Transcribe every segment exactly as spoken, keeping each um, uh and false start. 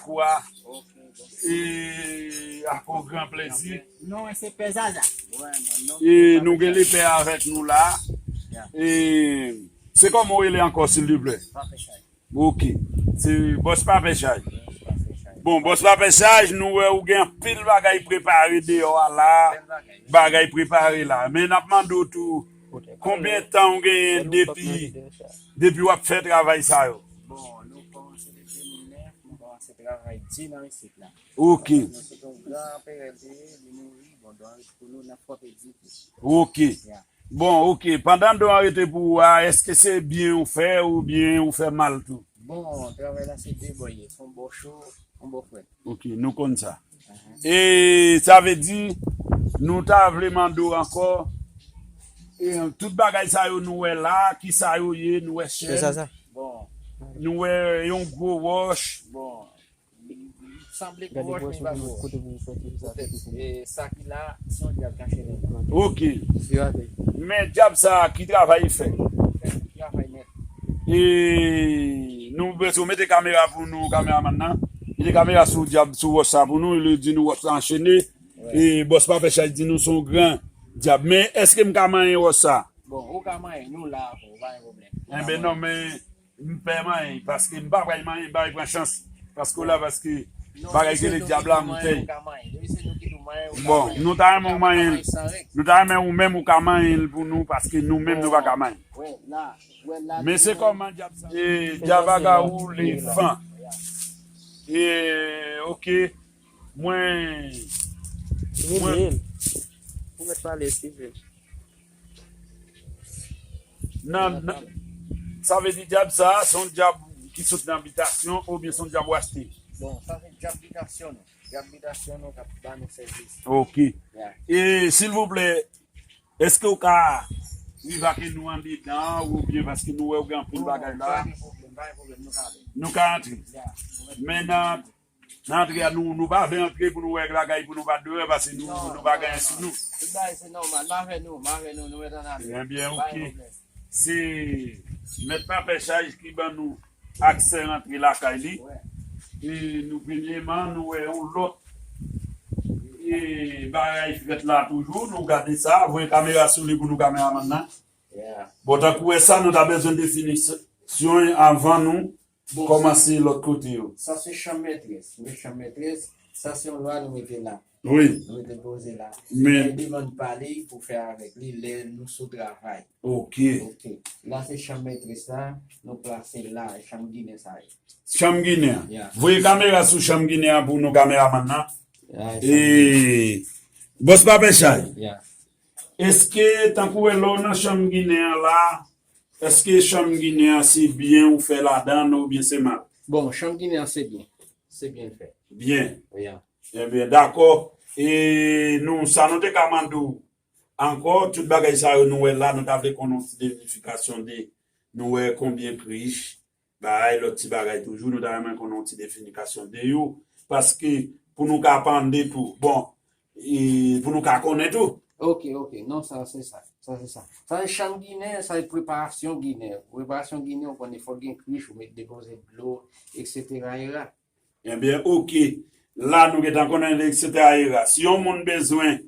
Kou a, e ak yon gran plezi. Non, se Pè Zaza. E nou gen lepè avèk nou la. E se kòman w rele ankò, silvouplè? Ok. Se Bòs Papè Chay. Bon, Bòs Papè Chay, nou wè ou gen anpil bagay prepare deyò a la. Bagay prepare la. Men n ap mande w tou, konbyen tan w genyen depi, depi w ap fè travay sa yo? Bon, nou kòmanse depi de mil nèf, nou kòmanse travay di nan isit la. Ok. Nou se yon gran anperè l te ye, li mouri, bon, don pou nou, n ap frape di tou. Ok. Bon, ok. Pandan don an rete pou ou a, èske se byen ou fè oubyen ou fè mal tou? Bon, travay la se de bò ye. Se yon bò cho, yon bò frèt. Ok, nou konn sa. E sa vle di, nou ta vle mande w ankò, e, tout bagay sa yo nou wè la, ki sa yo ye, nou wè chèn, bon, nou wè yon gwo wòch. Bon, sanble gwo wòch, men li pa gwo wòch. Poutèt, e, sa ki la, se yon dyab kache ladan. Ok. Men dyab sa a, ki travay li fè? Li fè travay nèt. E nou bezwen mete kamera pou nou, kameramann nan. Mete kamera sou dyab, sou wòch sa pou nou. Li di nou wòch la anchene. E Bòs Papè Chay di nou se yon gran dyab. Men èske m ka manyen wòch sa? Bon, ou ka manyen, nou la pou ou, pa gen pwoblèm. Enben non, men m pè manyen, paske m pa pral manyen, m pa pral pran chans. Paske w la, paske bagay ki rele dyab la, m pè. Bon, nou ta renmen w manyen l. Nou ta renmen ou menm ou ka manyen l pou nou, paske nou menm nou pa ka manyen. Men se kòman dyab sa? E dyab a ka woule fan. E, ok. Mwen, mwen, ou mèt pale, eskize. Nan, nan, sa vle di dyab sa a, se yon dyab ki sot nan bitasyon oubyen se yon dyab ou achte? Bon, sa se dyab bitasyon nou. Dyab bitasyon nou k ap ba nou sèvis. Ok. E, silvouplè, èske ou ka rive ak nou andedan oubyen paske nou wè ou gen anpil bagay la? Pa gen pwoblèm, pa gen pwoblèm, nou ka ale. Nou ka antre. Men nan Nan antre a, nou, nou pa vle antre pou nou wè bagay pou nou bat deyò, paske nou, nou pa gen sou nou. Tout bagay se nòmal, m avè nou, m avè nou, nou mèt ann ale. Ebyen, ok. Se Mèt Papè Chay ki ban nou aksè rantre lakay li. E nou, premyeman, nou wè yon lòt, e, bagay frèt la toujou, nou gade sa, voye kamera sou li pou nou, kameramann nan. Bon, tankou wè sa, nou ta bezwen definisyon anvan nou kòmanse lòt kote yo. Sa se chanm mètres. Wi, chanm mètres. Sa se yon lwa nou mete la. Wi. Nou mete poze la. Men demann pa li pou fè avèk li lè nou sou travay. Ok. Ok. La se chanm mètres la, nou plase la, chanm ginen sa ye. Chanm ginen an. Voye kamera sou chanm ginen an pou nou, kameramann nan. E, Bòs Papè Chay. Èske, tankou wè lè w nan chanm ginen an la, èske chanm ginen an se byen ou fè ladan l oubyen se mal? Bon, chanm ginen an se byen. Se byen l fè. Byen. Wi. Ebyen, dakò. E nou, sa nou te ka mande w ankò, tout bagay sa yo nou wè la, nou ta vle konnen yon ti definisyon de, nou wè konbyen krich, bagay, lòt ti bagay toujou, nou ta renmen konnen yon ti definikasyon de yo, paske pou nou ka pande tou, bon, e pou nou ka konnen tou. Ok, ok, non, sa se sa, sa se sa. Sa se chanm ginen, sa se preparasyon ginen. Preparasyon ginen, ou konnen fòk gen krich, ou mete depoze dlo, etsetera, etsetera. Ebyen, ok. La, nou gentan konnen, etsetera, etsetera. Si yon moun bezwen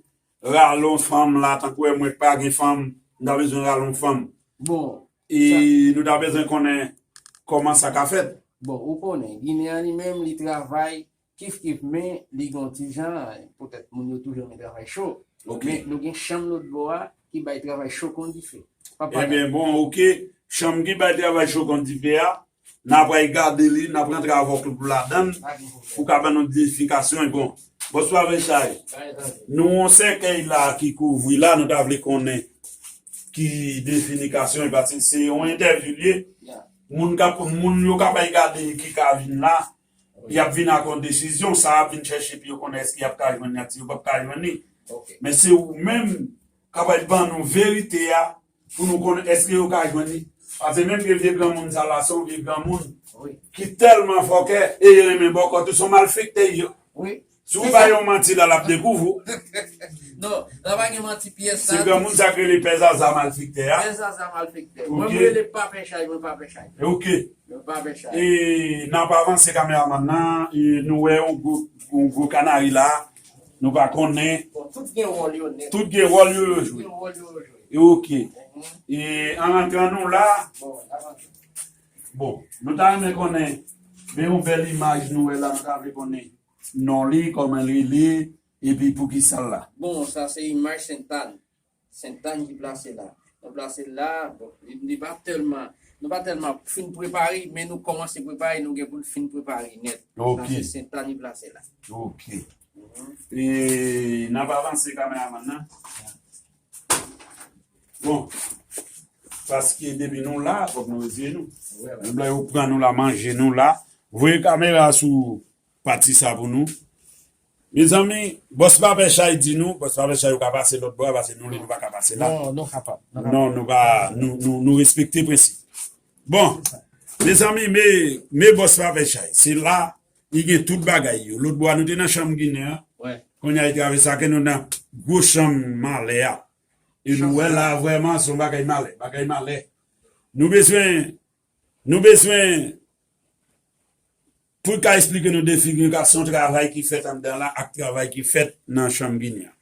rale yon fanm la, tankou wè mwen pa gen fanm, m ta bezwen rale yon fanm. Bon, e nou ta bezwen konnen kòman sa ka fèt. Bon, ou konnen, ginen an li menm, li travay kif kif, men li gen yon ti jan, poutèt moun yo toujou renmen travay cho. Men nou gen chanm lòt bò a ki bay travay cho kon dife. Ebyen, bon, ok. Chanm ki bay travay cho kon dife a, n a pral gade li, n ap rantre avèk ou ladan l, pou ka ban nou definikasyon. Bon, Bòs Papè Chay, nou yon sèkèy la ki kouvri la, nou ta vle konnen ki definikasyon, paske se yon entèvyou l ye. Moun k ap, moun yo ka bay gade ki ka vin la, y ap vin ak yon desizyon, sa y ap vin chèche pou yo konnen èske y ap ka jwenn li, èske yo p ap ka jwenn li. Men se ou menm k ap al ban nou verite a, pou nou konnen èske yo ka jwenn li. Paske menm ke vye granmoun sa la, se yon vye granmoun ki tèlman fòkè e renmen bòkò tou, se yon malfektè yo. Si w bay yon manti la, l ap dekouvri w. Non, la pa gen manti pyès. Se granmoun sa k rele Pè Zaza malfektè a. Pè Zaza malfektè. Mwen, mwen rele Papè Chay, mwen Papè Chay. Ok. Mwen Papè Chay. E n ap avanse kameramann nan, e nou wè yon gwo, yon gwo kanari la, nou pa konnen. Bon, tout gen wòl yo nèt. Tout gen wòl yo, yo jwe. Tout gen wòl yo, yo jwe. E ok. E an rantran nou la, bon, nou ta renmen konnen, men yon bèl imaj nou wè la, nou ta vle konnen non li, kòman l rele, epi poukisa l la. Bon, sa se imaj Sentàn. Sentàn ki plase la. Nou plase l la, bon, li, li pa tèlman, nou pa tèlman fin prepare, men nou kòmanse prepare, nou gen pou n fin prepare nèt. Ok. Sa se Sentàn ki plase la. Ok. E n ap avanse kameramann nan. Bon, paske depi nou la, fòk nou retire nou. Menm lè yo pran nou la, manje nou la. Voye kamera sou pati sa pou nou. Mezanmi, bòs Papè Chay di nou, bòs Papè Chay ou ka pase lòt bò a, paske nou li nou pa ka pase la. Non, nou kapab. Non, nou pa, nou, nou, nou respekte prensip. Bon, mezanmi, men, men bòs Papè Chay, se la, li gen tout bagay yo. Lòt bò a, nou te nan chanm Ginen an. Kounye a, li travèse ake nou nan gwo chanm malè a. E nou wè la, vrèman, se yon bagay malè, bagay malè. Nou bezwen, nou bezwen, pou l ka esplike nou definikasyon travay ki fèt anndan la ak travay ki fèt nan chanm Ginen an.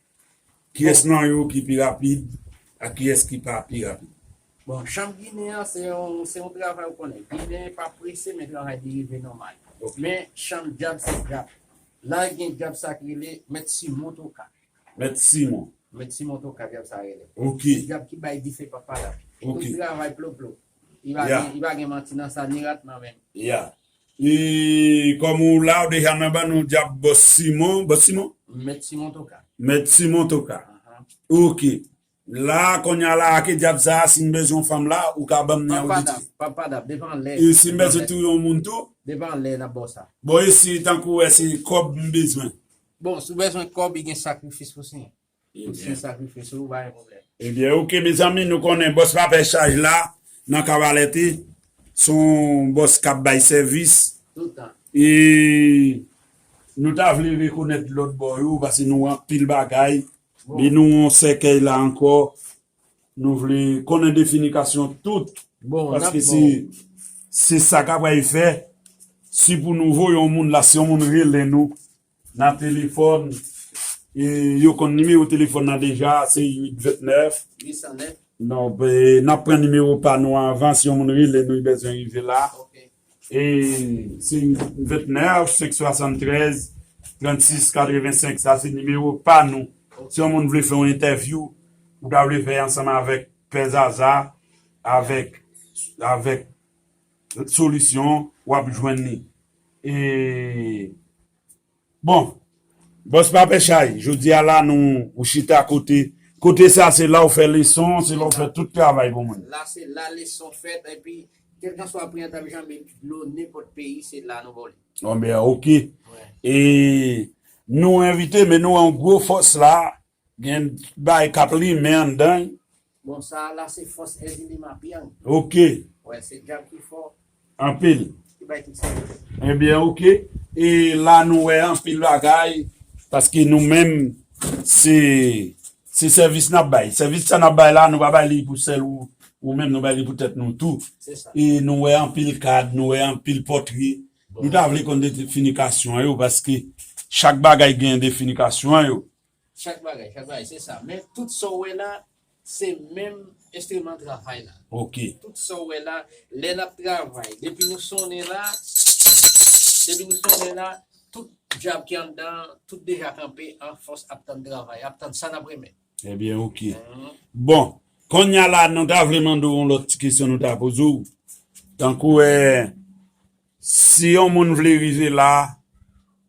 Kiyès nan yo ki pi rapid, ak kiyès ki pa pi rapid? Bon, chanm Ginen an, se yon, se yon travay ou konnen. Ginen pa prese, men travay li rive nòmal. Ok. Men chanm djab, se djab. La, gen djab sa k rele Mèt Simon Toka. Mèt Simon. Mèt Simon Toka, djab sa rele. Ok. Djab ki bay dife pa padap. Ok. Tout travay ploplo. Li pa gen, li pa gen manti nan sa, ni rat nan menm. Ya. E kòm ou la, ou deja nan ban nou djab bòs Simon. Bòs Simon? Mèt Simon Toka. Mèt Simon Toka. Ahan. Ok. La, kounye a la, ake djab sa a, si m bezwen yon fanm la, ou ka ban m li an oditri. Pa padap, pa padap, devan lè. E si m bezwen touye yon moun tou? Devan lè, n ap ba w sa. Bon, e si tankou wè se kòb m bezwen? Bon, si w bezwen kòb, li gen sakrifis pou siyen. Pou siyen sakrifis ou, pa gen pwoblèm. Ebyen, ok, mezanmi, nou konnen bòs Papè Chay la, nan Kabalète, se yon bòs k ap bay sèvis. Toutan. E nou ta vle rekonèt lòt bò yo, paske nou anpil bagay. Bon. Men nou yon sèkèy la ankò. Nou vle konnen definikasyon tout. Bon, paske se, se sa k ap fè. Si pou nou voye yon moun la, si yon moun rele nou nan telefòn, e yo konn nimewo telefòn nan deja, se uit vennèf. Non, e, n ap pran nimewo pa nou anvan, si yon moun rele nou, li bezwen rive la. Ok. E se vennèf, senk swasanntrèz, trannsis, katrevensenk, sa se nimewo pa nou. Si yon moun vle fè yon entèvyou, ou ta vle fè ansanm avèk Pè Zaza, avèk, avèk Solisyon, w ap jwenn li. E, bon, bòs Papè Chay, jodi a la, nou, ou chita kote, kote sa, se la ou fè leson, se la ou fè tout travay pou moun. La, se la leson fèt, epi Kèlkanswa pri an t ap janbe dlo nenpòt peyi, se la nou ba w li. Bon, ben, ok. E nou envite, men nou an gwo fòs la, gen bagay k ap limen anndan. Bon, sa a la, se fòs Èzili Mapiang. Ok. Wè, se djab ki fò. Anpil. Ki bay tout sa. Ebyen, ok. E la, nou wè anpil bagay, paske nou menm, se, se sèvis n ap bay. Sèvis sa n ap bay la, nou pa bay li pou sèl ou, ou menm, nou bay li pou tèt nou tou. Se sa. E nou wè anpil kad, nou wè anpil pòtre. Bon. Nou ta vle konn definikasyon yo, paske chak bagay gen definikasyon yo. Chak bagay, chak bagay, se sa. Men tout sa w wè la, se menm enstriman travay la. Ok. Tout sa w wè la, lè n ap travay, depi nou sonnen la, depi nou sonnen la, tout djab ki anndan, tout deja kanpe an fòs ap tann travay, ap tann sa n ap renmen. Ebyen, ok. Mhm. Bon, kounye a la, nou ta vle mande w yon lòt ti kesyon nou ta poze w. Tankou, eh, si yon moun vle rive la,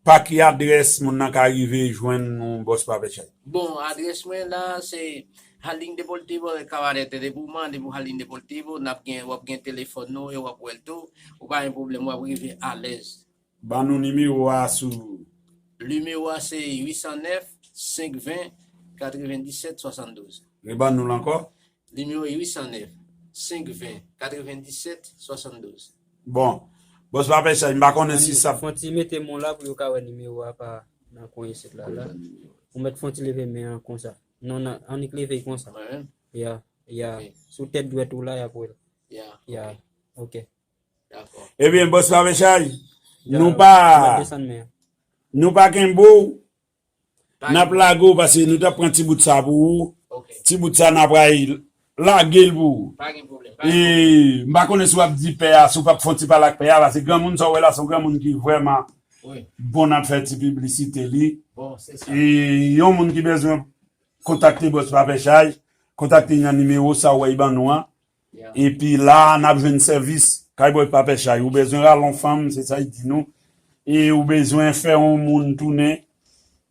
pa ki adrès moun nan ka rive jwenn nou, bòs Papè Chay? Bon, adrès mwen la, se Jardín Deportivo de Cabarete. Depi w mande pou Jardín Deportivo, n ap gen, w ap gen telefòn nou e w ap wè l tou. Ou pa gen pwoblèm, w ap rive alèz. Ban nou nimewo a sou. Nimewo a se uit san nèf, senk ven, katrevendisèt, swasanndouz. Reban nou l ankò. Nimewo uit san nèf, senk ven, katrevendisèt, swasanndouz. Bon. Bòs Papè Chay, m pa konnen si sa. Fon ti mete mo la pou yo ka wè nimewo a pa. Nan kwen isit la, la. Ou mèt fè yon ti leve men an konsa. Non, non, annik leve l konsa. Ya, ya. Sou tèt dwèt ou la, y ap wè l. Ya, ok. Ebyen, bòs Papè Chay, nou pa, nou pa kenbe w. N ap lage w, paske nou t ap pran ti bout sa pou ou. Ti bout sa, n ap pral lage l pou ou. E m pa konnen si w ap di pè a, si w p ap fè yon ti pale ak pè a, paske granmoun sa w wè la, se yon granmoun ki vrèman bon nan fè ti piblisite li. E yon moun ki bezwen kontakte bòs Papè Chay, kontakte nan nimewo sa w wè l ban nou an. Epi la a, n ap jwenn sèvis kay bòs Papè Chay. Ou bezwen rale yon fanm, se sa y di nou. E ou bezwen fè yon moun tounen.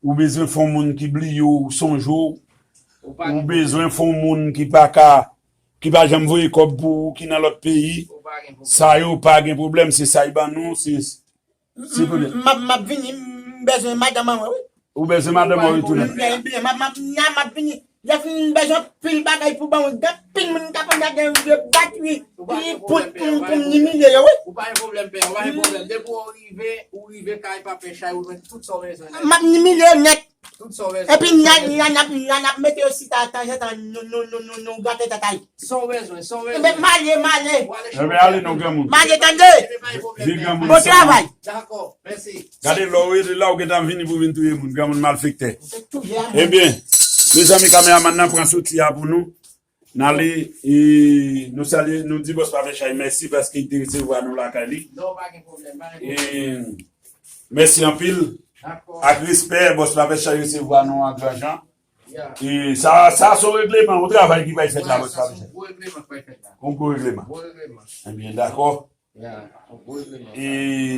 Ou bezwen fè yon moun ki bliye w, sonje w. Ou bezwen fè yon moun ki pa ka, ki pa janm voye kòb pou ou, ki nan lòt peyi. Sa yo pa gen pwoblèm, se sa y ban nou, se M, m, m ap, m ap vini, m bezwen madanm mwen, wi. Ou bezwen madanm ou retounen. M, m, m, m ap, m ap, m ap vini. Lè fini, m bezwen anpil bagay pou ban mwen. Gen anpil moun k ap ann gen vye batri pou, pou, pou, pou m imilye yo, wi. Ou pa gen pwoblèm, pè, ou pa gen pwoblèm. Depi ou rive, ou rive kay Papè Chay, ou jwenn tout sa w bezwen nèt. M ap imilye yo nèt. Tout sa w bezwen. Epi n a, n a, n ap, n a, n ap mete yo si ta, tanzantan, nou, nou, nou, nou, nou gate tèt a l. Sa w bezwen, sa w bezwen. Ebyen, m ale, m ale. Ebyen, ale non, granmoun. M ale, tande. Vin, granmoun. Bon travay. Dakò, mèsi. Gade, lè w rele la, ou gentan vini pou vin touye moun, granmoun malfektè. Ebyen, mezanmi, kameramann nan pran soti a pou nou. N ale, e, nou salye, nou di bòs Papè Chay mèsi paske li te resevwa nou lakay li. Non, pa gen pwoblèm, pa gen pwoblèm. E, mèsi anpil. Dakò. Ak respè, bòs Papè Chay resevwa nou an gran jan. E sa, sa se yon regleman, yon travay ki pral fèt la, bòs Papè Chay. Yon gwo regleman ki pral fèt la. Yon gwo regleman. Gwo regleman. Ebyen, dakò. E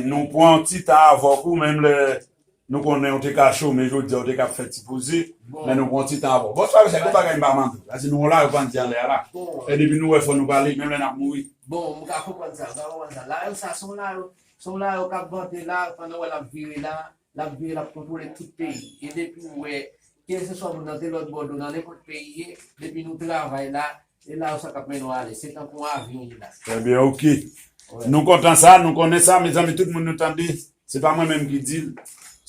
nou pran ti tan avè w, menm lè nou konnen ou te ka chome jodi a, ou te ka ap fè ti poze, men nou pran ti tan avè w. Bòs Papè Chay, gon bagay m pa mande w. Paske nou la, yo pa di anlè a la. E depi nou wè, fò nou pale, menm lè n ap mouri. Bon, m ka konprann sa, m ka konprann sa. Larèl sa, se yon larèl, se yon larèl k ap vante la, pandan w wè l ap vire la. L ap vire, l ap kontwole tout peyi. E depi w wè, kèlkeswa moun nan te lòt bò dlo, nan nenpòt peyi ye, depi nou travay la, e la yo sa k ap mennen w ale. Se tankou yon avyon li la. Trè byen, oke. Nou kontan sa, nou konnen sa, mezanmi, tout moun nou tande. Se pa mwen menm ki di l.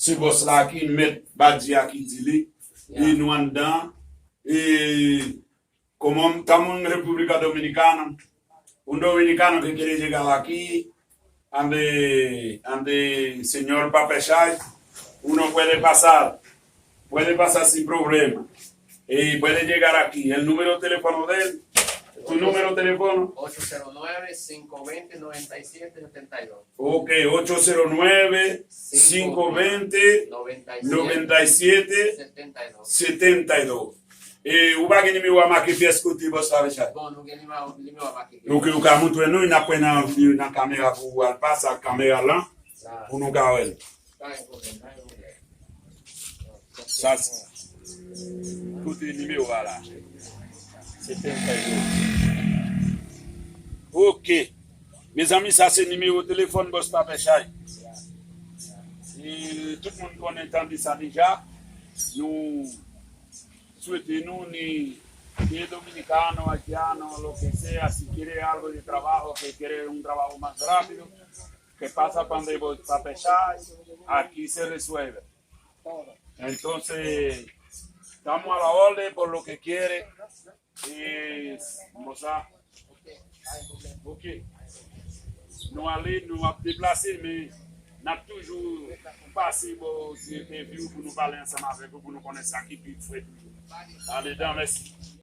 Se bòs la ki mèt badji a ki di li. E nou anndan. E Como estamos en República Dominicana, un dominicano que quiere llegar aquí, ande, ande señor Papechay, uno puede pasar, puede pasar sin problema. Y puede llegar aquí. El número de teléfono de él, tu número de teléfono. Ocho cero nueve, cinco veinte, noventa y siete setenta y dos. Ok, ocho cero nueve, cinco veinte, noventa y siete, setenta y dos. E ou pa gen nimewo a make pyès kote bòs la, Richard? Bon, nou gen nimewo, nimewo a make. Ok, ou ka montre nou, n ap wè nan, nan kamera pou ou al pase ak kamera lan, pou nou ka wè l. Pa gen pwoblèm, pa gen pwoblèm. Sa, kote nimewo a la? Se pen fè yo. Ok. Mezanmi, sa se nimewo telefòn bòs Papechay. E tout moun konnen, tande sa deja. Nou swete nou ni, ni dominikano, haitiano, lo que sea, si quiere algo de trabajo, que quiere un trabajo más rápido, que pasa pa donde Papechay, aquí se resuelve. Entonces, estamos a la orden por lo que quiere. E, bon sa. Ok. Nou ale, nou ap deplase, men n ap toujou pase bò direktè vi w pou nou pale ansanm avèk ou, pou nou konnen sa ki pi fre toujou. Andedan, mèsi.